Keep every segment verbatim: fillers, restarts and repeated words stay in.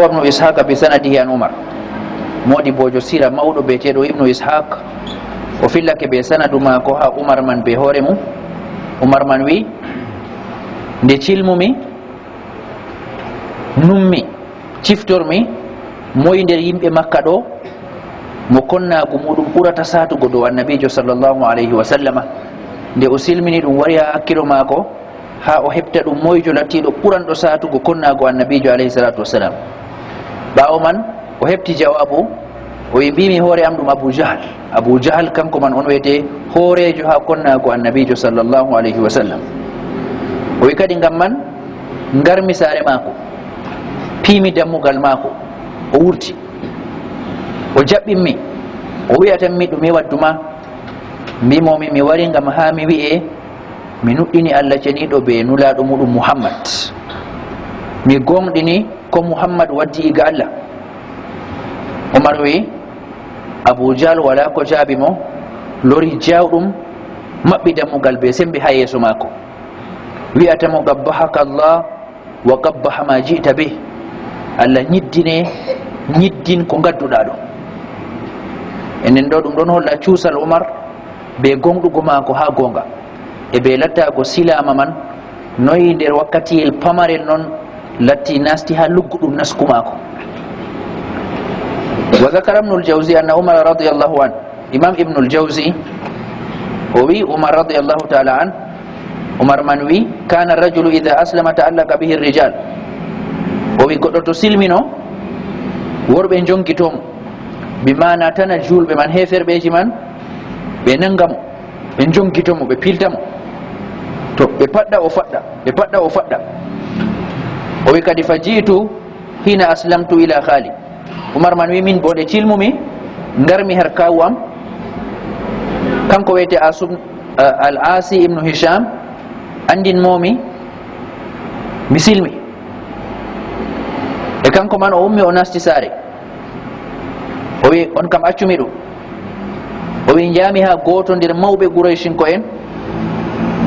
Ibnu Ishaq bi sanadihi an Umar. Moodi bojo sira mawɗo biyeteeɗo Ibnu Ishaq, o fillake be sanadu maako haa Umar man be hoore mum. Umar man wi, nde cilmumi, nummi, ciftormi, moy nder yimɓe Makka ɗo mo konnaagu muɗum ɓurata saatugo dow Annabiijo sallallahu alayhi wa sallama? Nde o silmini ɗum wari haa hakkilo maako, haa o heɓta ɗum moyjo lattiiɗo ɓuranɗo saatugo konnaago Annabiijo alayhi salaatu wassalam. Ɓaawo man, o heɓti jawaabu, o wi, mbiimi hoore am ɗum Abu Jahal. Abu Jahal kanko man on wiyete hooreejo haa konnaago Annabiijo sallallahu alayhi wa sallam. O wi kadi ngam man ngarmi saare maako, piimi dammugal maako, o wurti. O jaɓɓinmi, o wi'atanmi ɗume waddu ma? Mbiimomi mi wari ngam haa mi wi'e mi nuɗɗini Allah ceniiɗo be nulaaɗo muɗum Muhammad. Mi gooŋɗini ko Muhammad waddi iga Allah. Umar wi, Abu Jahal walaa ko jaabi mo, lori jawɗum, maɓɓi dammugal be sembe haa yeeso maako. Wi'ata mo, qabbahaka Allah wa qabbaha ma ji'ta bih. Allah nyiddine, nyiddin ko ngadduɗaa ɗo. Enen ɗo ɗum ɗon holla cuusal Umar be gooŋɗugo maako haa gooŋga e be lattaago silaama man, noy nder wakkatiyel pamarel non latti nasti haa lugguɗum nasku maako. Wa zakara Ibnul Jawzi anna Umar radiyallahu anhu. Imam Ibnul Jawzi o wi Umar radiyallahu ta'ala an, Umar man wi, kana rajulu idha aslama ta'allaqa bihi rijal. O wi goɗɗo to silmino, worɓe jongito mo. Bi maana tana juulɓe man, heeferɓeji man, ɓe nanga mo, ɓe jongito mo, ɓe pilta mo. To ɓe paɗɗa o faɗɗa, ɓe paɗɗa o faɗɗa. O wi kadi fa ji'tu hina aslamtu ila khali. Umar man wi min bo nde cilmumi, ngarmi har kaawu am. Kanko wiyete Asum, eh, Al Asi ibnu Hisham, andin momi, mi silmi. E kanko man o ummi o nasti saare. O wi, on kam accumi ɗum. O wi, njami haa gooto nder mawɓe Qurayshinko'en,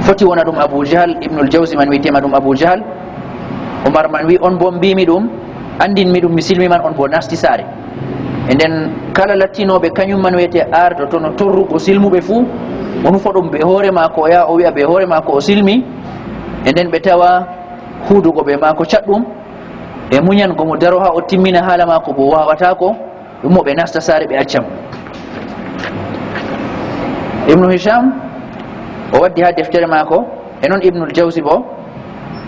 foti wona ɗum Abu Jahal, Ibnul Jawzi man wi'etema ɗum Abu Jahal. Umar man wi, on bo mbimi ɗum, andinmi ɗum, mi silmi man, on bo nasti saare. E nden kala lattinooɓe kañum man wiyete ardotono torrugo silmuɓe fuu, o nufo ɗum be hoore maako, o yaha o wi'a be hoore maako o silmi. E nden ɓe tawa huudugo be maako caɗɗum, e muñango mo daro haa o timmina haala maako bo waawataako. Ɗum mo ɓe nasta saare ɓe acca mo. Ibnu Hisham o waddi haa deftere maako, e non Ibnul Jawzi bo,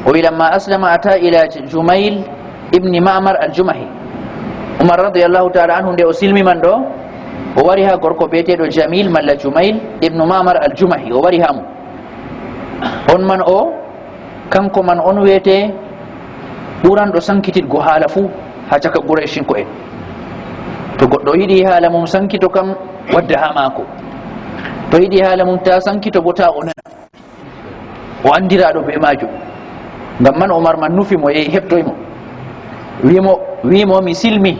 o wi, lamma aslama ata ila Jumail ibni Ma'mar al-Jumahi. Umar radiyallahu ta'ala anhu nde o silmi man ɗo, o wari haa gorko biyeteeɗo Jamil malla Jumail ibnu Ma'mar al-Jumahi, o wari haa mo. On man o Kanko man on wiyete ɓuranɗo sankititgo haala fuu haa caka Qurayshinko'en. To goɗɗo yiɗi haala mum sankito kam, wadda haa maako. To yiɗi haala mum taa sankito bo, taa o nana. O andiraaɗo bee maajum. Ngam man Umar man nufi mo, yehi heɓtoy mo. Wi'i mo, wi'i mo, mi silmi.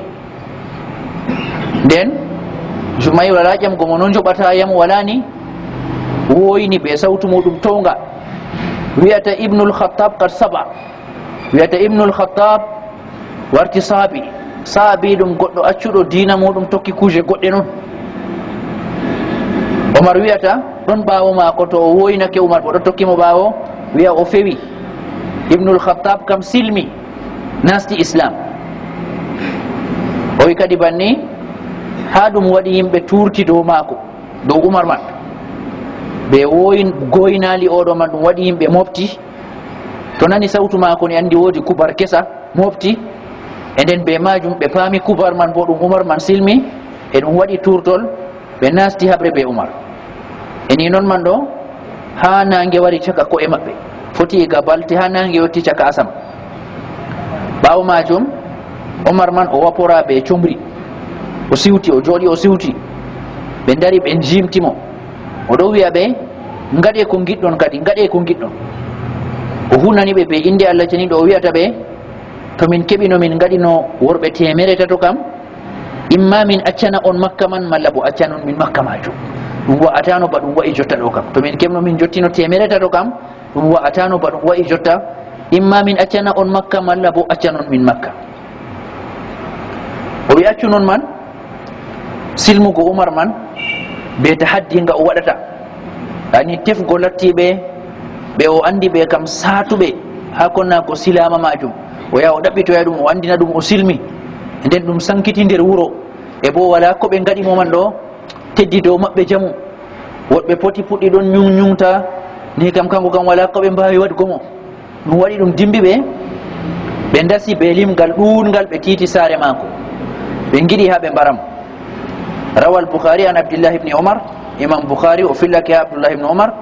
Nden Jumayr walaa ƴamgo mo, no njoɓataa yam, walaa ni wooyni bee sawtu muuɗum townga. Wi'ata Ibnul Khattab qad saba. Wi'ata Ibnul Khattab warti saabi. Saabi ɗum goɗɗo accuɗo diina muuɗum, tokki kuuje goɗɗe non. Umar wi'ata ɗon ɓaawo maako, to o wooynake Umar bo ɗo tokki mo ɓaawo, wi'a o fewi. Ibnul Khattab kam silmi, nasti Islam. O wi kadi banni, haa ɗum waɗi yimɓe tuurti dow maako, dow Umar man. Ɓe wooyin-, gooynaali oɗo man, ɗum waɗi yimɓe mooɓti. To nani sawtu maako ni anndi woodi kubar kesa mooɓti. E nden bee maajum ɓe paami kubar man bo ɗum Umar man silmi, e ɗum waɗi tuurtol, ɓe naasti haɓre bee Umar. E ni non man ɗo, haa naange wari caka ko'e maɓɓe. Foti iga balte haa naange yotti caka asama. Ɓaawo maajum, Umar man o wapora bee comri. O siwti, o jooɗi, o siwti. Ɓe ndari, ɓe njiimti mo. O ɗon wi'a ɓe, ngaɗe ko ngiɗɗon kadi, ngaɗe ko ngiɗɗon. O hunani ɓe bee innde Allah ceniiɗo, o wi'ata ɓe, to min keɓino min ngaɗino worɓe teemere tato kam, imma min accana on Makka man, malla bo accanon min Makka maajum. Ɗum wa'ataano ba ɗum wa'i jotta ɗo kam. To min keɓno min jottino teemere tato kam, ɗum wa'ataano ba ɗum wa'i jotta. Imma min accana on Makka, malla bo accanon min Makka. O wi accu noon man, silmugo Umar man, be tahaddi nga o waɗata. Ani tefgo lattiiɓe, ɓe o anndi ɓe kam saatuɓe, haa konna ko silaama maajum. O yaha o ɗaɓɓitoya ɗum, o anndina ɗum o silmi. Nden ɗum sankiti nder wuro. E bo walaa ko ɓe ngaɗi mo man ɗo, teddi dow maɓɓe jamu. Woɗɓe poti puɗɗi ɗon nyuŋ-, nyuŋta, ni kam kanko kam walaa ko ɓe mbaawi waɗgo mo. Ɗum waɗi ɗum dimbi ɓe, ɓe ndasi be limgal ɗuuɗngal, ɓe tiiti saare maako. Ɓe ngiɗi haa ɓe mbara mo. Rawal Bukhari an Abdillah ibn Umar, Imam Bukhari o fillake haa Abdullah ibn Umar,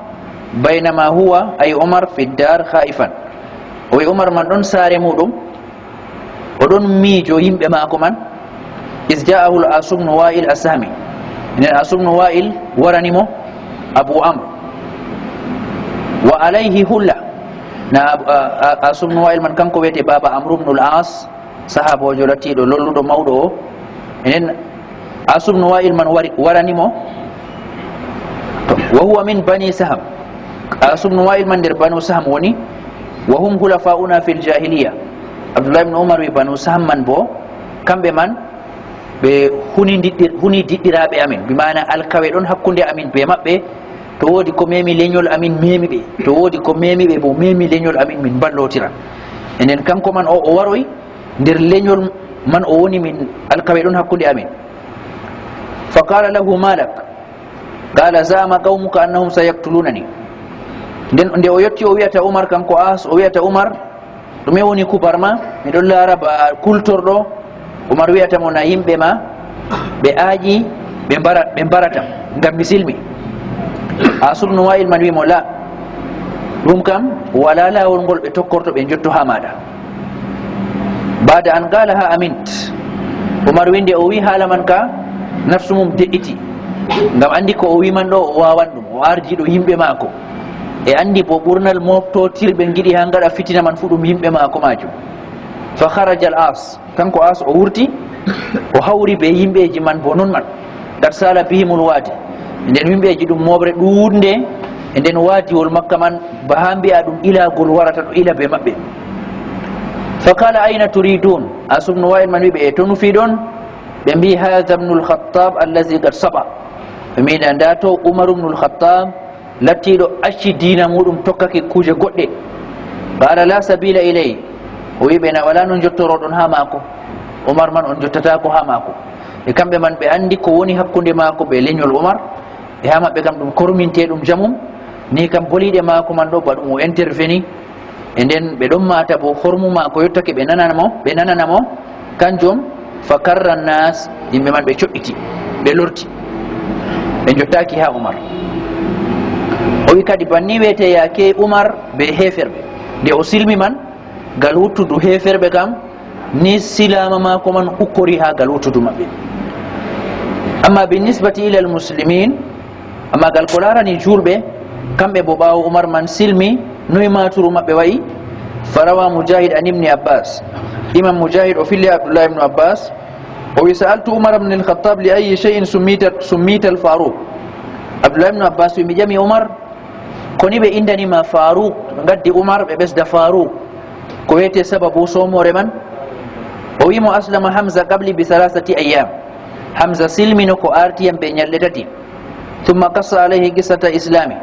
baynama huwa, ay Umar, fi dar khaifan. O wi Umar man ɗon saare muuɗum, o ɗon miijo yimɓe maako man. Is ja'ahu al-As ibn Wa'il as-Sahmi. Nden As ibn Wa'il warani mo Abu Amr. Wa alayhi hulla. Na Ab-, a, a, As ibn Wa'il man kanko wiyete baaba Amr ibn al-As, sahaaboojo lattiiɗo lolluɗo mawɗo o. Nden As ibn Wa'il man wari, warani mo. To, wa huwa min Bani Saham. As ibn Wa'il man nder Banu Saham woni. Wa hum hulafa'una fil jahiliya. Abdullah ibn Umar wi Banu Saham man bo, kamɓe man ɓe huni diɗɗir-, huni diɗɗiraaɓe amin. Bi maana alkawe ɗon hakkunde amin be maɓɓe. To woodi ko memi lenyol amin, memi ɓe. To woodi ko memi ɓe bo, memi lenyol amin, min mballotira. E nden kanko man o, o waroy nder lenyol man o woni, min alkawe ɗon hakkunde amin. Fa qala lahu, "Ma lak?" Qala, "Za'ama qaumuka annahum sayaktulunani." Nden nde o yotti, o wi'ata Umar, kanko As, o wi'ata Umar, "Ɗume woni kubar ma? Mi ɗon laara ba kultorɗo." Umar wi'ata mo, "Na yimɓe ma ɓe aaƴi, ɓe mbara-, ɓe mbarata, ngam mi silmi." As ibn Wa'il man wi'i mo, "La, ɗum kam walaa laawol ngol ɓe tokkorto ɓe njotto haa maaɗa." Ba'da an qala ha amint. Umar wi nde o wi haala man ka, nafsu mum de'iti. Ngam andi ko o wi man ɗo, o wawan ɗum. O ardiɗo yimɓe maako. E andi bo ɓurnal mooftootirɓe ngiɗi haa ngaɗa fitina man fu ɗum yimɓe maako maajum. Fa kharaja al-As. Kanko As o wurti, o hawri be yimɓeji man bo non man. Qad sala bihimul wadi. Nden yimɓeji ɗum mooɓre ɗuuɗnde, e nden wadiwol Makka man, ba haa mbi'a ɗum ilagol warata ɗo ila be maɓɓe. Fa qala, "Ayna turidun?" As ibn Wa'il man wi ɓe, "E to nufiɗon?" Ɓe mbi, "Hadha ibnul Khattab allazi qad saba." Ɓe mbi, "Nda, nda to Umar ibnul Khattab, lattiɗo acci diina muɗum, tokkake kuuje goɗɗe." Qala, "La sabila ilay." O wi ɓe, "Na wala no njottoroɗon ha maako. Umar man on jottatako ha maako." E kamɓe man ɓe andi ko woni hakkunde maako be lenyol Umar. E ha maɓɓe kam ɗum korminte ɗum jamum. Ni kam boliɗe maako man ɗo ba ɗum o interveni. E nden ɓe ɗon mata bo hormu maako yottake ɓe nanana mo, ɓe nanana mo. Kanjum fa karra nas, yimɓe man ɓe co'iti, ɓe lorti. Ɓe jottaki ha Umar. O wi kadi banni wiyete yaake Umar be heferɓe. Nde o silmi man, gal wuttudu heferɓe kam, ni silaama maako man ukkori haa gal wuttudu maɓɓe. Amma bi nisbati ila al muslimin, amma gal ko laarani juulɓe, kamɓe bo ɓaawo Umar man silmi, noy maaturu maɓɓe wa'i? Farawa Mujahid an Ibni Abbas. Imam Mujahid o filli Abdullah ibnu Abbas, o wi, "Sa'altu Umar ibn al-Khattab li ayyi shay'in summita, summita al-Faruq." Abdullah ibnu Abbas wi, "Mi ƴami Umar, koni ɓe indani ma Faruq?" Ɓe ngaddi Umar, ɓe ɓesda Faruq. Ko wiyete sababu somore man? O wi mo, "Aslama Hamza qabli bi thalathati ayyam." Hamza silmino ko arti yam be nyalɗe tati. Thumma qassa alayhi qissata islami.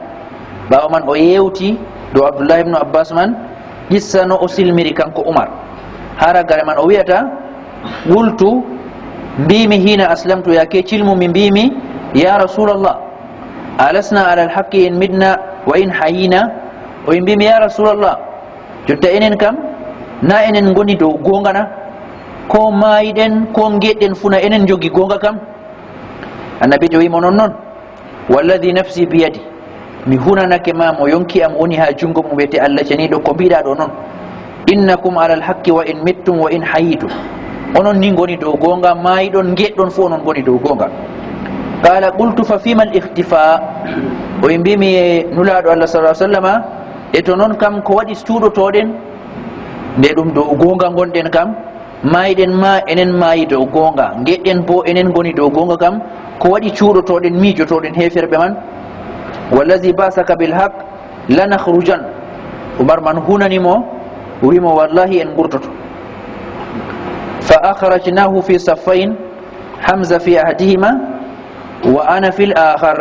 Ɓaawo man o yewti dow Abdullah ibn Abbas man, qissa no o silmiri kanko Umar. Haa ragare man o wi'ata, "Qultu," mbimi, "hina aslamtu," yaake cilmumi mbimi, "Ya Rasulallah, alasna ala alhaqqi in mitna wa in hayina?" O wi mbimi, "Ya Rasulallah, jotta enen kam, na enen ngoni dow goonga na? Ko maayiɗen, ko ngeɗɗen fuu na enen njogi goonga kam?" Annabiijo wi mo, "Non, non. Walladhi nafsi biyadi, mi hunanake ma mo yonki am woni ha jungo mum, wiyete Allah ceniɗo, ko mbiɗa ɗo non. Innakum ala alhaqqi wa in mittum wa in hayitum. Onon ni ngoni dow goonga, maayiɗon, ngeɗɗon fu onon ngoni dow goonga." Qala qultu fa fima al-ikhtifa? O wi mbimi, "Nulaɗo Allah sallallahu alaihi wasallama, e to non kam ko waɗi cuuɗotoɗen? Nde ɗum dow goonga ngonɗen kam, maayiɗen ma enen maayi dow goonga, ngeɗɗen bo enen ngoni dow goonga kam, ko waɗi cuuɗotoɗen, miijotoɗen heeferɓe man? Wallazi ba'saka bil haqq lanakhrujan." Umar man hunani mo, wi mo, "Wallahi en ngurtoto." فأخرجناه في صفين، حمزة في أحدهما وأنا في الآخر.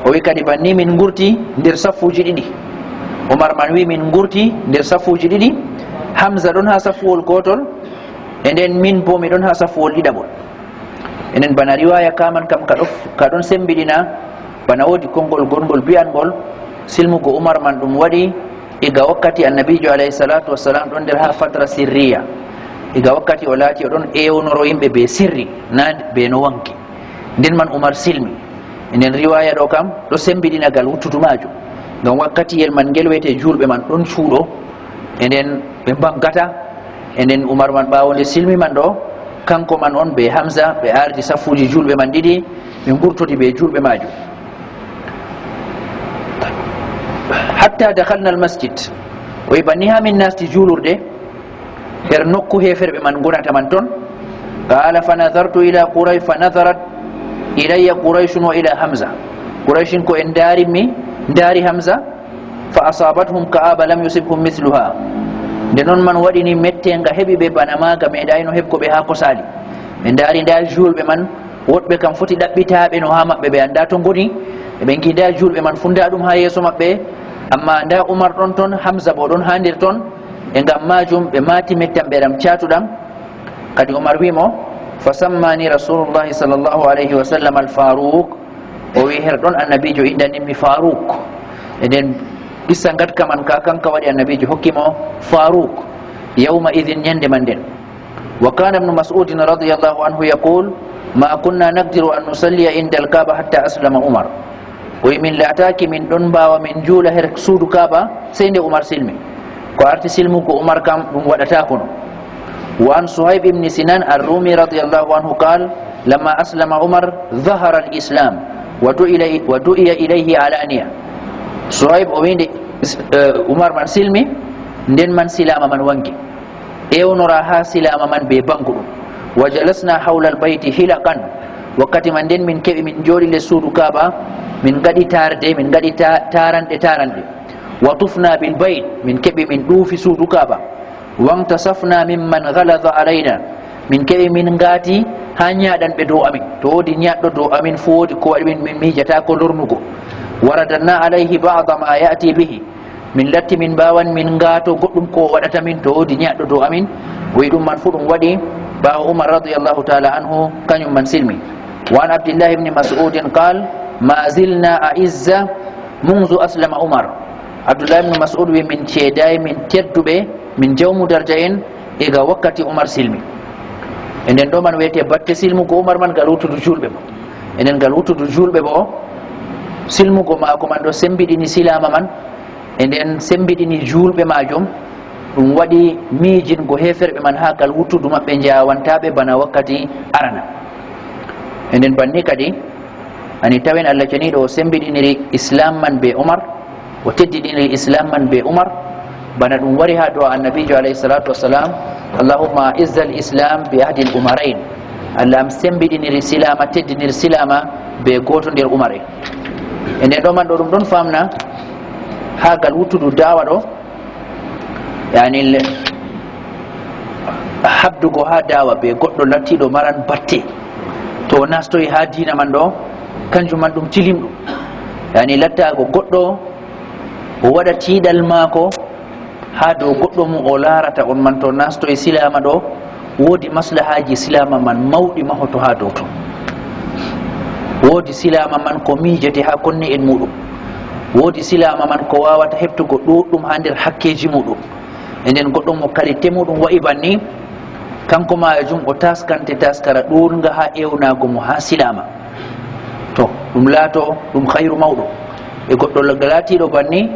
O wi kadi banni min ngurti nder saffuuji ɗiɗi. Umar man wi min ngurti nder saffuuji ɗiɗi, Hamza ɗon haa saffuwol gootol, e nden min boo mi ɗon haa saffuwol ɗiɗaɓol. Enen bana riwaya kaman kam ka ɗo, ka ɗon sembiɗina, bana woodi konngol gonngol bi'anngol, silmugo Umar man ɗum waɗi iga wakkati Annabiijo alayhi salatu wassalam ɗon nder haa fatra sirriya. Iga wakkati o laati o ɗon ewnoro yimɓe be sirri, na be no wanki. Nden man Umar silmi. Enen riwaya ɗo kam ɗo sembiɗina gal wuttudu maajum. Ngam wakkatiyel man ngel wiyete juulɓe man ɗon cuuɗo. E nden ɓe mbaŋgata. E nden Umar man ɓaawo nde silmi man ɗo, kanko man on be Hamza, ɓe ardi saffuuji juulɓe man ɗiɗi, ɓe ngurtodi be juulɓe maajum. Hatta dakhalna al masjid. O wi banni haa min nasti juulurde, her nokku heeferɓe man ngonata man ton. Qala fa nadartu ila Quraysh, fa nadarat ilayya Qurayshun wa ila Hamza. Qurayshin ko en ndaari mi, ndaari Hamza, fa asabathum ka'aba lam yusibhum mithluha. Nde non man waɗi ni mettenga heɓi ɓe bana maaga meeɗayno heɓgo ɓe haa ko saali. Ɓe ndaari nda juulɓe man, woɗɓe kam foti ɗaɓɓitaaɓe no haa maɓɓe, ɓe annda to ngoni. Ɓe ngi nda juulɓe man fu nda ɗum haa yeeso maɓɓe. Amma nda Umar ɗon ton, Hamza bo ɗon haa nder ton. E ngam maajum ɓe maati mettam ɓe ɗam caatuɗam. Kadi Umar wi mo, fa sammani Rasulullahi sallallahu alayhi wa sallam al Faruq. O wi her ɗon Annabiijo inndani mi Faruq. E nden qissa ngatka man ka kanka waɗi Annabiijo hokki mo Faruq. Yawma idhin, nyande man nden. Wa kana Ibnu Mas'udin radiyallahu anhu yaqul, ma kunna naqdiru an nusalliya inda al Kaaba hatta aslama Umar. O wi min laataaki min ɗon mbaawa min juula her suudu Kaaba sey nde Umar silmi. Ko arti silmugo Umar kam ɗum waɗataako no. Wa an Suhayb ibn Sinan ar-Rumi radiyallahu anhu qal, lamma aslama Umar, dhahara al-Islam, wa du'ila, wa du'iya ilayhi alaniya. Suhayb o wi nde, eh, Umar man silmi, nden man silaama man wangi. Ewnora haa silaama man be banguɗum. Wa jalasna hawla al-bayti hilaqan. Wakkati man nden min keɓi min jooɗi les suudu Kaaba, min ngaɗi taarde, min ngaɗi ta-, taaranɗe, taaranɗe. Wa tufna bil bayt, min keɓi min ɗuufi suudu Kaaba. Wantasafna mimman ghalada alayna, min keɓi min ngaati haa nyaaɗanɓe dow amin. To woodi nyaaɗɗo dow amin fu woodi ko waɗi min, min miijataako lornugo. Wa radadna alayhi ba'da ma ya'ti bihi, min latti min mbaawan min ngaato goɗɗum ko o waɗata min to woodi nyaaɗɗo dow amin. O wi ɗum man fu ɗum waɗi ɓaawo Umar radiyallahu ta'ala anhu, kañum man silmi. Wa an Abdillahi ibn Mas'udin qal, ma zilna a'izza munzu aslama Umar. Abdullah ibn Mas'ud wi min ceedaay min tedduɓe, min jawmu darja en, iga wakkati Umar silmi. E nden ɗo man wiyete batte silmugo Umar man ngal wuttudu juulɓe mo. E nden ngal wuttudu juulɓe bo, silmugo maako man ɗo sembiɗini silaama man, e nden sembiɗini juulɓe maajum, ɗum waɗi miijingo heeferɓe man haa ngal wuttudu maɓɓe njaawantaaɓe bana wakkati arana. E nden banni kadi, ani tawen Allah ceniiɗo o sembiɗiniri Islaam man be Umar, o teddiniri Islaam man be Umar, bana ɗum wari haa do'a Annabiijo alayhi salaatu wasalaam, Allahumma izzal Islaam bi ahdil Umarayn. Allah am sembiɗiniri silaama, teddiniri silaama be gooto nder Umar en. E nden ɗo man ɗo ɗum ɗon famna haa ngal wuttudu da'wa ɗo, yani le-, habdugo haa da'wa be goɗɗo lattiiɗo maran batte. To o nastoyi haa diina man ɗo, kanjum man ɗum tilimɗum. Yani lattaago goɗɗo o waɗa tiiɗal maako haa dow goɗɗo mo o laarata on man to nastoyi silaama ɗo, woodi maslahaaji silaama man mawɗi mahoto haa dow ton. Woodi silaama man ko miijete haa konne'en muuɗum. Woodi silaama man ko waawata heɓtugo ɗuuɗɗum haa nder hakkeeji muuɗum. E nden goɗɗo mo kalite muuɗum wa'i banni, kanko maajum o taskante taskara ɗuuɗnga haa ewnaago mo haa silaama. To, ɗum laato ɗum hayru mawɗo. E goɗɗo la-, laatiiɗo banni,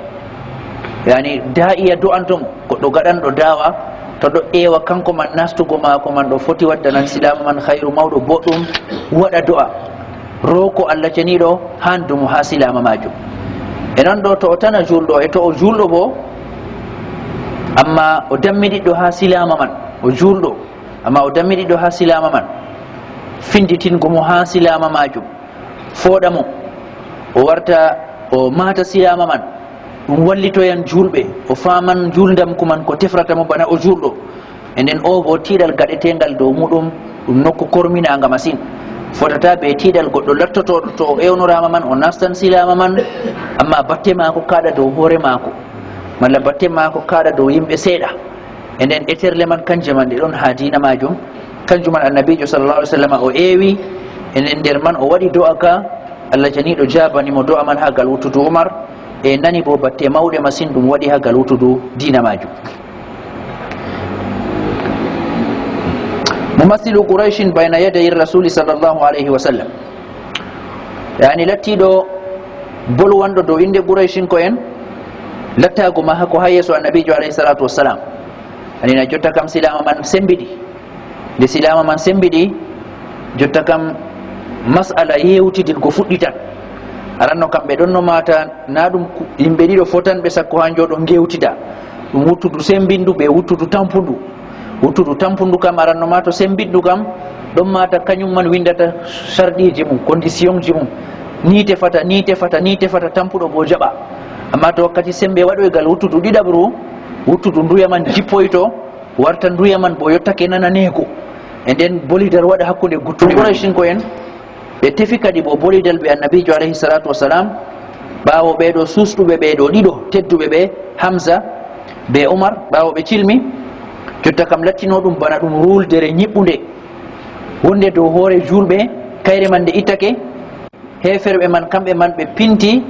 yani, daa'iya do'anto mo, goɗɗo gaɗanɗo da'wa, to ɗo ewa kanko man nastugo maako man ɗo foti waddanan silaama man hayru mawɗo boɗɗum, waɗa do'a. Rooko Allah ceniiɗo handu mo haa silaama maajum. E non ɗo to o tana juulɗo, e to o juulɗo bo, amma o dammiɗiɗɗo haa silaama man, o juulɗo, amma o dammiɗiɗɗo haa silaama man, finditingo mo haa silaama maajum, fooɗa mo, o warta, o maata silaama man, ɗum wallitoyan juulɓe, o faaman juulndamku man ko tefrata mo bana o juulɗo. E nden o bo tiiɗal gaɗeteengal dow muɗum, ɗum nokku korminaanga masin. Fotata be tiiɗal goɗɗo lattotooɗo to o ewnoraama man, o nastan silaama man, amma batte maako kaaɗa dow hoore maako, malla batte maako kaaɗa dow yimɓe seeɗa. E nden eterle man kanje man ɗe ɗon haa diina maajum. Kanjum man Annabiijo sallallahu alaihi wasallam o eewi. E nden nder man o waɗi do'a ka Allah janiiɗo jaabani mo do'a man haa gal wuttudu Umar. E nani bo batte mawɗe masin ɗum waɗi haa gal wuttudu diina maajum. Mumassilu Qurayshin bayna yaday Rasuli sallallahu alaihi wasallam. Yani lattiiɗo bolwanɗo dow innde Qurayshinko'en, lattaago ma hako haa yeeso Annabiijo alayhi salatu wassalam. Anina jotta kam silaama man sembiɗi. Nde silaama man sembiɗi, jotta kam mas'ala yeewtidirgo fuɗɗitan. Aranno kam ɓe ɗonno maata, na ɗum ku-, yimɓe ɗiɗo fotanɓe sakko haa njooɗo ngeewtida. Ɗum wuttudu sembindu be wuttudu tampundu. Wuttudu tampundu kam aranno ma to sembindu kam, ɗon maata kanyum man windata sarɗiiji mum, kondisiyonji mum. Ni tefata, ni tefata, ni tefata, tampuɗo bo jaɓa. Amma to wakkati sembe waɗoygal wuttudu ɗiɗaɓru, wuttudu nduya man jippoyto, warta nduya man bo yottake nananeego. E nden bolidal waɗa hakkunde guttuɗe Qurayshinko'en. Ɓe tefi kadi bo bolidal be Annabiijo alayhi salatu wassalam. Ɓaawo ɓee ɗo susɗuɓe ɓee ɗo ɗiɗo tedduɓe ɓe, Hamza be Umar, ɓaawo ɓe cilmi, jotta kam lattino ɗum bana ɗum ruuldere nyiɓɓunde wonde dow hoore juulɓe, kayre man nde ittake. Heeferɓe man, kamɓe man ɓe pinti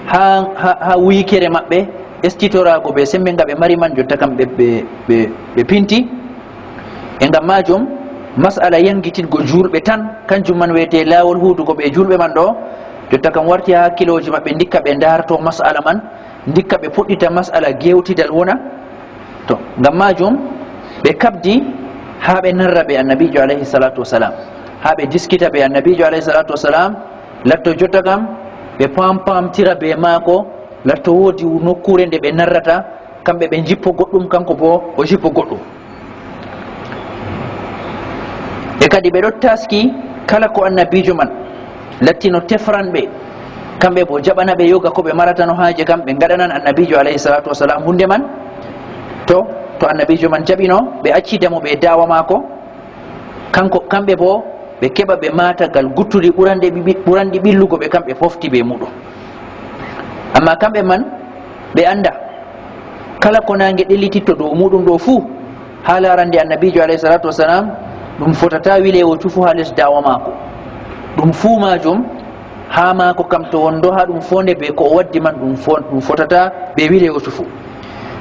haa, haa, haa wuykere maɓɓe, estitoraago be sembe nga ɓe mari man, jotta kam ɓe, ɓe, ɓe, ɓe pinti. E ngam maajum, mas'ala yangitidgo juulɓe tan, kanjum man wiyetee laawol huudugo ɓe juulɓe man ɗo, jotta kam warti haa hakkilooji maɓɓe, ndikka ɓe ndaarto mas'ala man, ndikka ɓe puɗɗita mas'ala geewtidal wona. To, ngam maajum, ɓe kaɓdi haa ɓe narra be Annabiijo alayhi salatu wassalam, haa ɓe diskita be Annabiijo alayhi salatu wassalam, latto jotta kam ɓe pampamtira be maako, latto woodi nokkuure nde ɓe narrata, kamɓe ɓe njippo goɗɗum, kanko bo o jippo goɗɗum. E kadi ɓe ɗo taski kala ko Annabiijo man lattino tefranɓe, kamɓe bo jaɓana ɓe yoga ko ɓe maratano haaje kam, ɓe ngaɗanan Annabiijo alayhi salatu wassalam hunde man. To, to Annabiijo man jaɓino, ɓe accida mo ɓe da'awa maako, kanko, kamɓe bo ɓe keɓa ɓe maata gal guttudi ɓuranɗe ɓi-, ɓuranɗi ɓillugo ɓe, kamɓe pofti be muɗum. Amma kamɓe man, ɓe anda kala ko naange ɗellititto dow muɗum ɗo fuu, haa laarande Annabiijo alayhi salatu wassalam, ɗum fotata wilewo cufu haa les da'awa maako. Ɗum fuu maajum haa maako kam to wondo, haa ɗum fonde be ko o waddi man, ɗum fo-, ɗum fotata be wilewo cufu.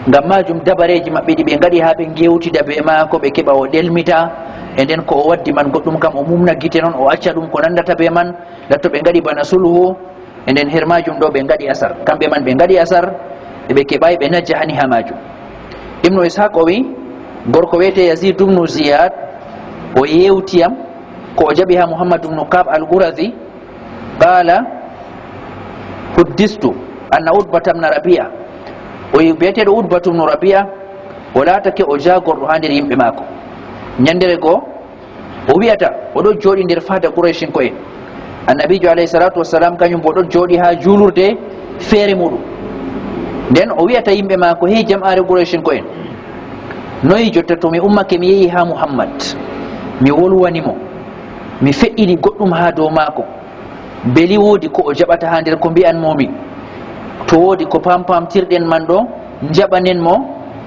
Ngam maajum dabareeji maɓɓe ɗi ɓe ngaɗi haa ɓe ngewtida be maako, ɓe keɓa o ɗelmita, e nden ko o waddi man goɗɗum kam o mumna gite non, o acca ɗum ko nandata be man, latto ɓe ngaɗi bana sulhu. E nden her maajum ɗo ɓe ngaɗi asar. Kamɓe man ɓe ngaɗi asar, e ɓe keɓaay ɓe najja hani haa maajum. Ibnu Ishaq o wi, gorko wiyetee Yazid ibnu Ziyad, o yewti yam ko o jaɓi haa Muhammad ibnu Ka'b al-Qurazi, qala, huddistu anna Utbata ibn Rabi'a. O wi, biyeteeɗo Utbatu ibnu Rabi'a, o laatake o jaagorɗo haa nder yimɓe maako. Nyandere goo, o wi'ata, o ɗon jooɗi nder faada Qurayshinko'en. Annabiijo alayhi salatu wassalam, kanyum bo ɗon jooɗi haa juulurde feere muɗum. Nden o wi'ata yimɓe maako, hey jama'aare Qurayshinko'en, noy jotta to mi ummake mi yehi haa Muhammad, mi wolwani mo, mi fe'ini goɗɗum haa dow maako? Beli woodi ko o jaɓata haa nder ko mbi'an mo mi? To woodi ko pampamtirɗen man ɗo, njaɓanen mo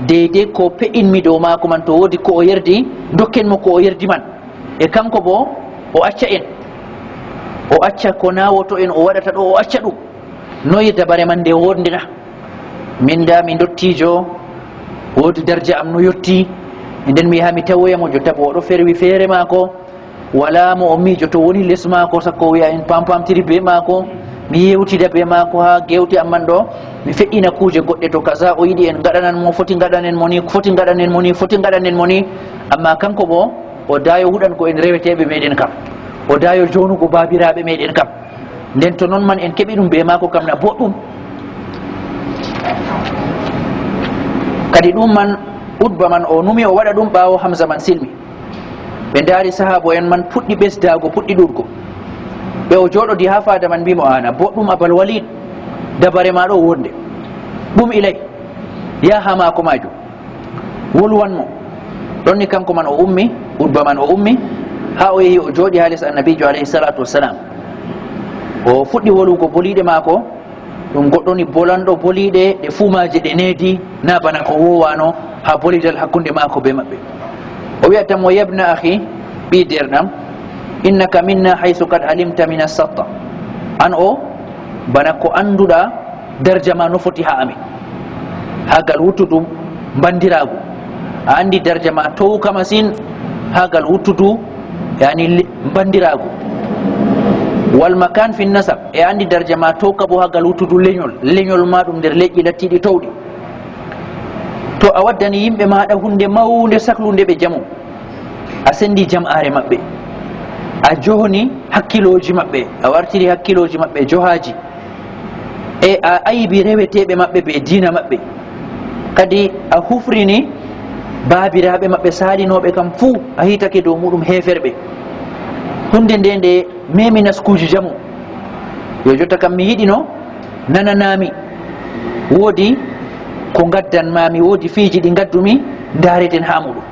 deydey ko pe'inmi dow maako man. To woodi ko o yerdi, ndokken mo ko o yerdi man. E kanko bo, o acca en. O acca ko naawoto en, o waɗata ɗo, o acca ɗum. Noye dabare man nde woodnde na? Min da mi ndottiijo, woodi darja am no yotti. E nden mi yaha mi tawoya mo, jotta bo o ɗo ferwi feere maako. Walaa mo o miijoto woni les maako, sakko o wi'a en pampamtiri bee maako, mi yewtida bee maako haa gewte am man ɗo, mi fe'ina kuuje goɗɗe. To kaza o yiɗi en ngaɗanan mo, foti ngaɗanen mo ni, foti ngaɗanen mo ni, foti ngaɗanen mo ni. Ammaa kaŋko boo, o daayo huɗango en reweteeɓe meeɗen kam, o daayo joonugo baabiraaɓe meeɗen kam. Nden to non man en keɓi ɗum bee maako kam, na boɗɗum. Kadi ɗum man, Utba man o numi o waɗa ɗum ɓaawo Hamza man silmi. Ɓe ndaari sahaabo'en man puɗɗi ɓesdaago, puɗɗi ɗuuɗgo. Ɓe o jooɗodi haa faada man mbii mo, "Aana, boɗɗum Abal Walid, dabare ma ɗo wonde. Ɗum ilay, yaha haa maako maajum. Wolwan mo. Ɗon ni kanko man o ummi, Utba man o ummi, haa o yehi o jooɗi haa les Annabiijo alayhi salaatu wassalam. O fuɗɗi wolwugo boliiɗe maako, ɗum goɗɗo ni bolanɗo boliiɗe, ɗe fuu maaje ɗe needi, naa bana ko woowano haa bolidal hakkunde maako bee maɓɓe. O wi'ata mo: "Yabna akhi, ɓii deerɗam, innaka minna haythu qad alimta min as-satta." An o, bana ko annduɗa darja ma no foti haa amin, haa gal wuttudu mbandiraagu. A anndi darja ma towka masin haa gal wuttudu, yani, le-, mbandiraagu. Wal makan fi nasab, e anndi darja ma towka bo haa gal wuttudu lenyol. Lenyol ma ɗum nder leƴƴi lattiiɗi towɗi. To a waddani yimɓe maaɗa huunde mawnde saklunde ɓe jamu, a senndi jam'aare maɓɓe, a johni hakkilooji maɓɓe, a wartiri hakkilooji maɓɓe johaaji, e a aybi reweteeɓe maɓɓe bee diina maɓɓe. Kadi a hufrini baabiraaɓe maɓɓe saalinooɓe kam fuu, a hiitake dow muuɗum heeferɓe. Huunde nde nde memi naskuuji jamu. Yo jotta kam mi yiɗino nananaami. Woodi ko ngaddan maami, woodi fiiji ɗi ngaddumi, ndaareten haa muuɗum.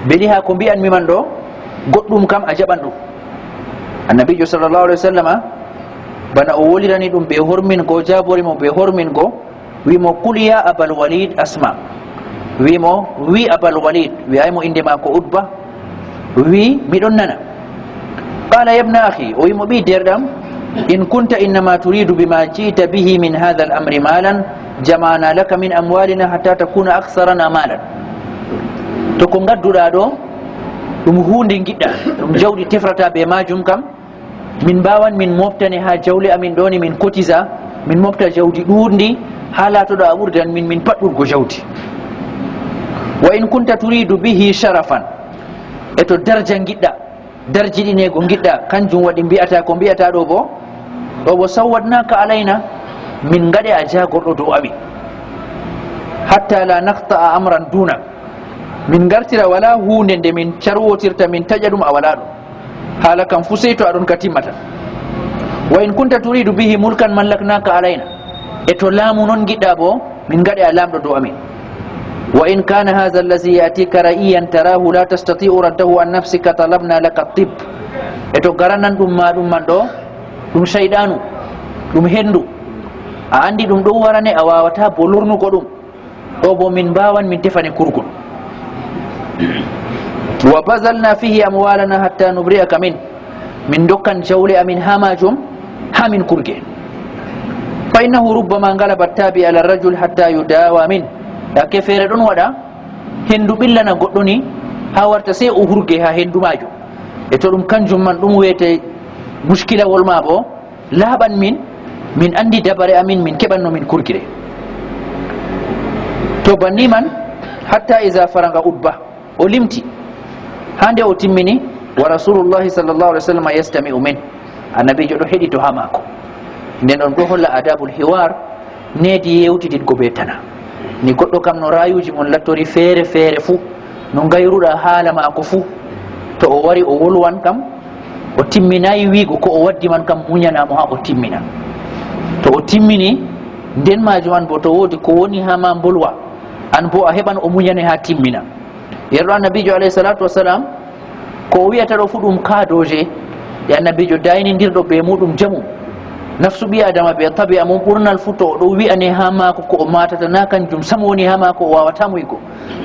Beli haa ko mbi'anmi man ɗo, goɗɗum kam a jaɓan ɗum. Annabiijo sallallahu alaihi wasallama, bana o wolirani ɗum bee hormingo, jaabori mo bee hormingo, wi mo: "Qul ya Abal Walid asma." Wi mo, wi Abal Walid, wi ay mo innde maako Utba, wi: "Miɗon nana." Qala: "Yabna akhi," o wi mo, "Ɓii deerɗam, in kunta innama turidu bima ji'ta bihi min hadha al-amri malan, jama'na laka min amwalina hatta takuna aksarana malan." To ko ngadduɗa ɗo, ɗum huunde ngiɗɗa, ɗum jawdi tefrata be majum kam, min mbawan min moftane haa jawle amin ɗoni, min kotisa, min mofta jawdi ɗuuɗndi, haa laatoɗa a ɓurdan min, min paɗɗurgo jawdi. "Wa in kunta turidu bihi sharafan," e to darja ngiɗɗa, darjiɗineego ngiɗɗa, kanjum waɗi mbi'ata ko mbi'ata ɗo bo, ɗo bo sawwadnaka alayna, min ngaɗe a jaagorɗo dow amin. "Hatta la naqta'a amran dunak," min ngartira wala huunde nde min carwotirta, min taƴa ɗum a wala ɗum. Haala kam fuu sey to aɗon ka timmata. "Wa in kunta turidu bihi mulkan mallaknaka alayna," e to laamu non ngiɗɗa bo, min ngaɗe a laamɗo dow amin. "Wa in kana hadha allazi ya'tika ra'iyan tarahu la tastati'u raddahu an nafsika talabna laka tib." E to garanan ɗum ma ɗum man ɗo, ɗum shayɗanu, ɗum hendu. A anndi ɗum ɗon warane, a wawata bo lornugo ɗum. Ɗo bo min mbawan min tefane kurgol. "Wa bazalna fihi amwalana hatta nubri'aka min," min dokkan jawle amin haa majum, haa min kurge. "Fa innahu rubbama ngalabat tabi ala rajul hatta yudawa min." Yaake feere ɗon waɗa, hendu ɓillana goɗɗo ni, haa warta sey o hurge haa hendu majum. E to ɗum kanjum man ɗum wiyete mushkilawol ma bo, laaɓan min, min anndi dabare amin, min keɓan no min kurgire. To banni man, hatta iza faraga Utba, o limti. Haa nde o timmini, "Wa Rasulullahi sallallahu alaihi wasallam yastami'u min." Annabiijo ɗo heɗito haa maako. Nden ɗon ɗo holla adabul hiwar, needi yewtidingo bee tana. Ni goɗɗo kam no rayuuji mon lattori feere feere fuu, no ngayruɗa haala maako fuu. To o wari o wolwan kam, o timminaay wiigo ko o waddi man kam, munyana mo haa o timmina. To o timmini, nden maajum an bo to woodi ko woni haa ma mbolwa, an bo a heɓan o munyane haa timmina. Yerɗo Annabiijo alayhi salatu wassalam, ko o wi'ata ɗo fuu ɗum kaadooje, e Annabiijo daynindirɗo bee muuɗum jamu. Nafsu ɓii Aadama bee tabi'a mum ɓurnal fuu to o ɗo wi'ane haa maako ko o maatata, naa kanjum sam woni haa maako, o waawataa muygo.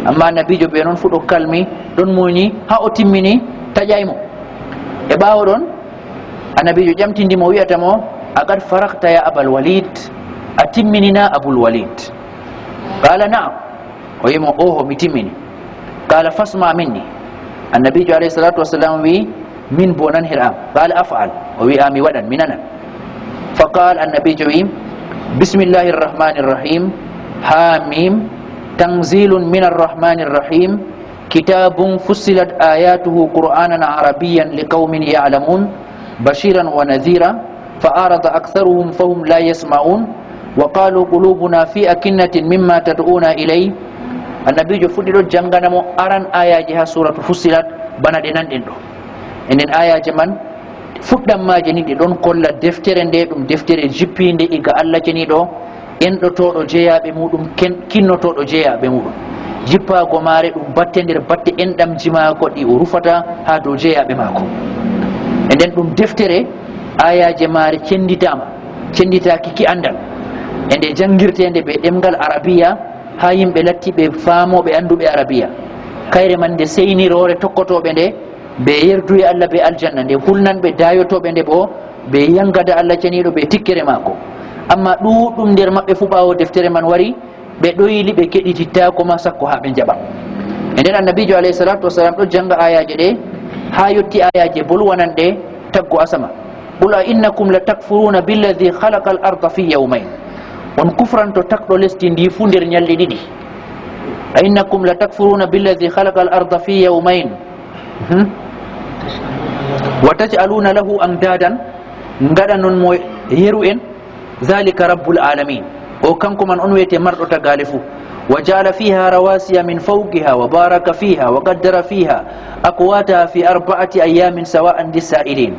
Ammaa Annabiijo bee non fuu ɗo kalmi, ɗon munyi, haa o timmini, taƴaay mo. E ɓaawo ɗon, Annabiijo ƴamtindi mo, wi'ata mo, "A qad faragta ya Abal Walid?" A timmini na Abul Walid? Qala, "Na'am." O wi'i mo, "Oho, mi timmini." Qala, "Fasma minni." Annabiijo alayhi salatu wassalam wi'i, "Min bo nan her am." Qala, "Af'al." O wi'i, "A mi waɗan, mi nanan." Faqal, Annabiijo wi'i, "Bismillahir rahmanir rahim. Ha mim. Tanzilun minar rahmanir rahim. Kitabun fussilat ayatuhu Qur'anan arabiyyan liqaumin ya'lamun. Bashiran wa nadhira. Fa arada aktharuhum fahum la yasma'un. Wa qalu qulubuna fi akinnatin mimma tad'una ilayh." Annabiijo fuɗɗi ɗo jangana mo aran ayaji ha suratu Fussilat, bana ɗe nanɗen ɗo. Enen ayaji man, fuɗɗam maaje ni ɗe ɗon kolla deftere nde, ɗum deftere jippinde iga Allah ceniɗo, enɗotooɗo jeyaaɓe muɗum, ken-, kinnotooɗo jeyaaɓe muɗum. Jippaago maare ɗum batte nder batte enɗamji maako ɗi o rufata haa dow jeyaaɓe maako. E nden ɗum deftere, aayaaje maare cennditaama, cennditaaki ki anndal. E nde janngirteende bee ɗemngal Arabiya haa yimɓe latti ɓe faamooɓe annduɓe Arabiya. Kayre man nde seyni roore tokkotooɓe nde bee yerduye Allah bee aljanna, nde hulnan ɓe daayotooɓe nde boo bee yangada Allah ceniiɗo bee tikkere maako. Ammaa ɗuuɗɗum nder maɓɓe fuu ɓaawo deftere man wari, ɓe ɗoyli, ɓe keɗitittaako ma sakko haa ɓe njaɓa. E nden Annabiijo alayhi salaatu wasalaam ɗo jannga aayaaje ɗe haa yotti aayaaje bolwananɗe taggo asama. Qul a innakum la takfuruna billadhi khalaqa al arda fi yawmayn. On kufranto tagɗo lesdi ndi fuu nder nyalɗe ɗiɗi. A innakum la takfuruna billadhi khalaqa al arda fi yawmayn. Hmm? Wa taj'aluna lahu andadan, ngaɗanon mo yeru en. Dhalika rabbul alamin. O kanko man on wiyete marɗo tagaale fuu. Wa ja'ala fiha rawasiya min fawqiha wa baraka fiha wa qaddara fiha aqwataha fi arba'ati ayyamin sawa'an lis-sa'ilin.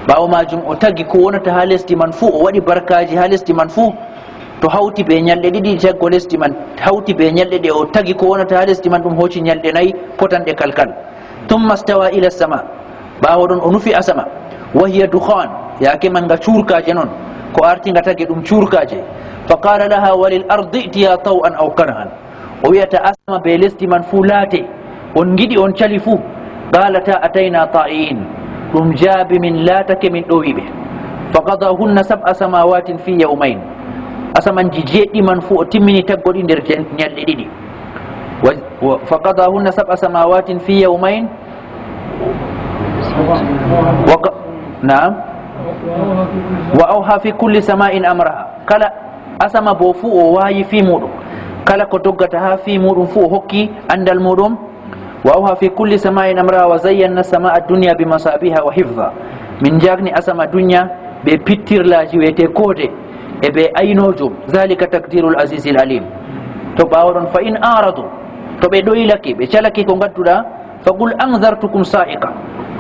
Ɓaawo maajum o tagi ko wonata haa lesdi man fuu, o waɗi barkaaji haa lesdi man fuu. To hawti bee nyalɗe ɗiɗi taggo lesdi man, hawti bee nyalɗe ɗe o tagi ko wonata haa lesdi man, ɗum hooci nyalɗe nayi potanɗe kal kal. Thumma stawa ila sama. Ɓaawo ɗon o nufi asama. Wa hiya dukhan, yaake man nga cuurkaaje non. Ko arti nga tagi ɗum cuurkaaje. Fa qala laha wa lil ardi i'tiya taw'an aw karhan. O wi'ata asama bee lesdi man fuu laate. On ngiɗi on cali fuu. Qalata atayna ta'i'in. Ɗum jaabi min laatake min ɗowi ɓe. Fa qadahunna sab'a samawatin fi yawmayn. Asamanji jeeɗiɗi man fuu o timmini taggo ɗi nder jen-, nyalɗe ɗiɗi. Wa, wa, fa qadahunna sab'a samawatin fi yawmayn. Wa qa-, naam. Wa awha fi kulli sama'in amraha. Kala asama boo fuu o waayi fii muuɗum. Kala ko doggata haa fii muuɗum fuu o hokki anndal muuɗum. Wa awha fi kulli sama'in amraha wa zayyanna sama'a dunya bi masabiha wa hifza. Min njaagni asama dunya bee pittirlaaji wi'etee koode e bee aynoojo. Dhalika taqdirul azizil alim. To ɓaawo ɗon, fa in aradu, to ɓe ɗoylake, ɓe calake ko ngadduɗa, fa qul anzartukum sa'iqa.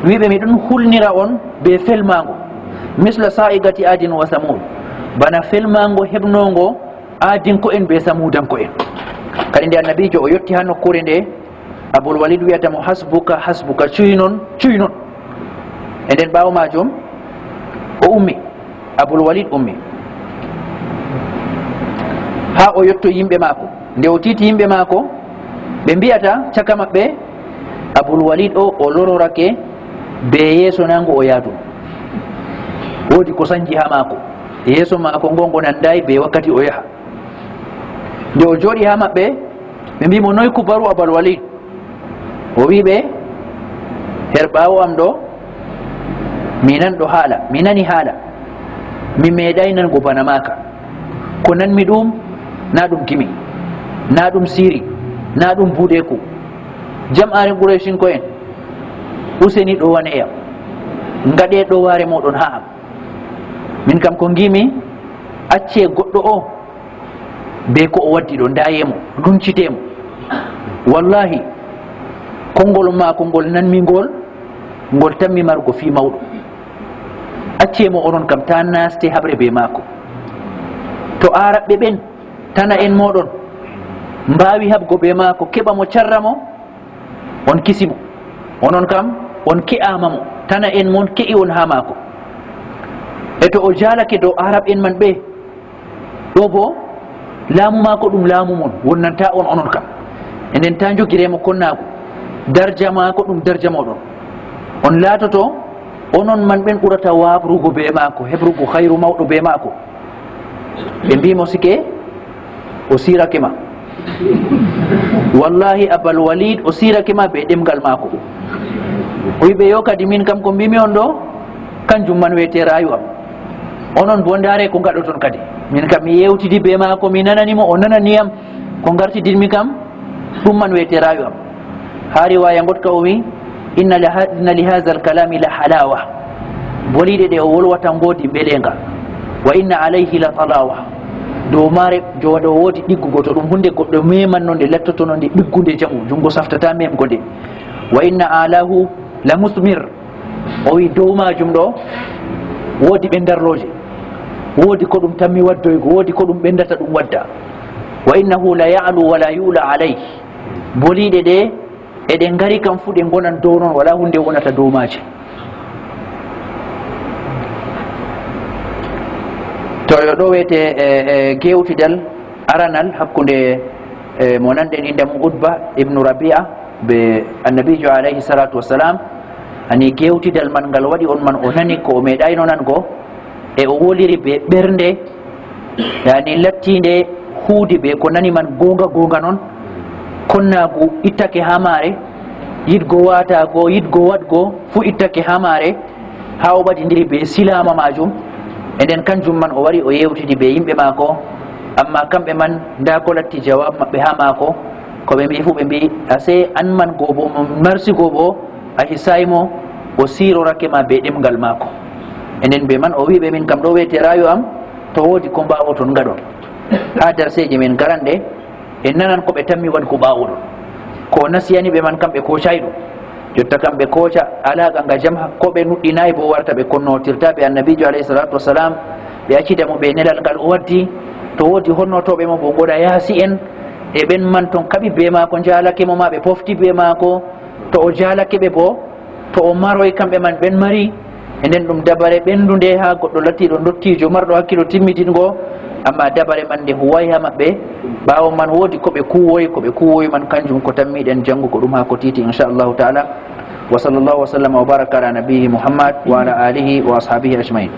Wi ɓe, miɗon hulnira on bee felmaango. Misla sa'iqati adin wa samud. Bana felmaango heɓnoongo Aadinko'en bee Samuudanko'en. Kadi nde Annabiijo o yotti haa nokkuure nde, Abul Walid wi'ata mo, "Hasbuka, hasbuka, cuy non, cuy non." E nden ɓaawo maajum, o ummi. Abul Walid ummi. Haa o yotto yimɓe maako. Nde o tiiti yimɓe maako, ɓe mbi'ata caka maɓɓe, "Abul Walid o, o lororake bee yeeso na ngo o yaadu. Woodi ko sanji haa maako. Yeeso maako ngo, ngo nandaay bee wakkati o yaha." Nde o jooɗi haa maɓɓe, ɓe mbi'i mo, "Noy kubaru Abal Walid?" O wi'i ɓe, "Her ɓaawo am ɗo, mi nanɗo haala, mi nani haala. Mi meeɗaay nango bana maaka. Ko nanmi ɗum, na ɗum gimi, na ɗum siri, na ɗum buuɗeeku. Jam'aare Qurayshinko'en, useni ɗowane yam. Ngaɗe ɗowaare mooɗon haa am. Min kam ko ngiimi, acce goɗɗo o bee ko o waddi ɗo, ndaaye mo, luncite mo. Wallahi, konngol maako ngol nanmi ngol, ngol tammi marugo fii mawɗo. Acce mo onon kam, taa naaste haɓre bee maako. To Aaraɓɓe ɓen, tana'en mooɗon, mbaawi haɓgo bee maako, keɓa mo, carra mo, on kisi mo. Onon kam, on ke'aama mo, tana'en mon ke'i on haa maako. E to o jaalake dow Aaraɓ'en man ɓe, ɗo boo, laamu maako ɗum laamu mon, wonnantaa on onon kam. E nden taa njogiree mo konnaagu, darja maako ɗum darja mooɗon. On laatoto, onon man ɓen ɓurata waabrugo bee maako, heɓrugo hayru mawɗo bee maako." Ɓe mbi'i mo, "Sike, o siirake ma. Wallahi, Abal Walid, o siirake ma bee ɗemngal maako." O wi'i ɓe, "Yo kadi, min kam ko mbiimi on ɗo, kanjum man wi'etee raayu am. Onon boo, ndaare ko ngaɗoton kadi. Min kam mi yeewtidi bee maako, mi nanani mo, o nanani yam. Ko ngartidinmi kam, ɗum man wi'etee raayu am." Haa riwaaya ngoɗka o wi'i, "Inna li ha-, inna li haazal kalaami la halaawa." Boliiɗe ɗe o wolwata ngoodi mbeleenga. "Wa inna alayhi la talaawa." Dow maare, jowaɗo, woodi ɗiggugo. To ɗum huunde goɗɗo memanno nde, lattotono nde ɗiggunde jamu, junngo saftataa memgo nde. "Wa inna alaahu la musmir." O wi'i dow maajum ɗo, woodi ɓendarlooje. Woodi ko ɗum tammi waddoygo, woodi ko ɗum ɓendata ɗum wadda. "Wa innahu la ya'lu wa la yu'la alayhi." Boliiɗe ɗe, eɗe ngari kam fuu ɗe ngonan dow noon, walaa huunde wonata dow maaje. To yo ɗo wiyete, e, e, gewtidal aranal hakkunde, e, mo nanɗen innde mum Utba ibnu Rabi'a be Annabiijo alayhi salatu wassalam, ani gewtidal man ngal waɗi on man o nani ko o meeɗayno nango, e o woliri be ɓernde, yani lattiinde huudi be ko nani man goonga goonga noon, konnaagu ittake haa maare, yiɗgo waataago, yiɗgo waɗgo fuu ittake haa maare, haa o ɓadindiri be silaama maajum. E nden kanjum man o wari o yewtidi be yimɓe maako, amma kamɓe man ndaa ko latti jawab maɓɓe haa maako. Ko ɓe mbi'i fuu ɓe mbi'i, "Ase an man go bo, mo marsigo bo, a hisay mo, o siirorake ma be ɗemngal maako." E nden be man o wi'i ɓe, "Min kam ɗo wiyete raayo am, to woodi ko mbaawoton ngaɗon." Haa darseeje men garanɗe, en nanan ko ɓe tammi waɗgo ɓaawo ɗon. Ko o nasiyani ɓe man kam ɓe koocay ɗum. Jotta kam ɓe kooca alaaqa nga jam, ko ɓe nuɗɗinaay bo warta ɓe konnootirta ɓe Annabiijo alayhi salatu wassalam, ɓe accida mo be nelal ngal o waddi. To woodi honnotooɓe mo bo ngoɗa yaasi en, e ɓen man ton kaɓi be maako, njaalake mo ma ɓe pofti be maako, to o jaalake ɓe bo, to o maroy kamɓe man ɓen mari, e nden ɗum dabare ɓendunde haa goɗɗo lattiiɗo ndottiijo marɗo hakkilo timmitingo, amma dabare man nde huway haa maɓɓe. Ɓaawo man woodi ko ɓe kuwoyi, ko ɓe kuwoyi man kanjum ko tammiɗen janngugo ɗum haa ko tiiti, inchallahu taala. Wa sallallahu wa sallama wa baraka ala nabiyyi Muhammad wa ala alihi wa ashabihi ajmain.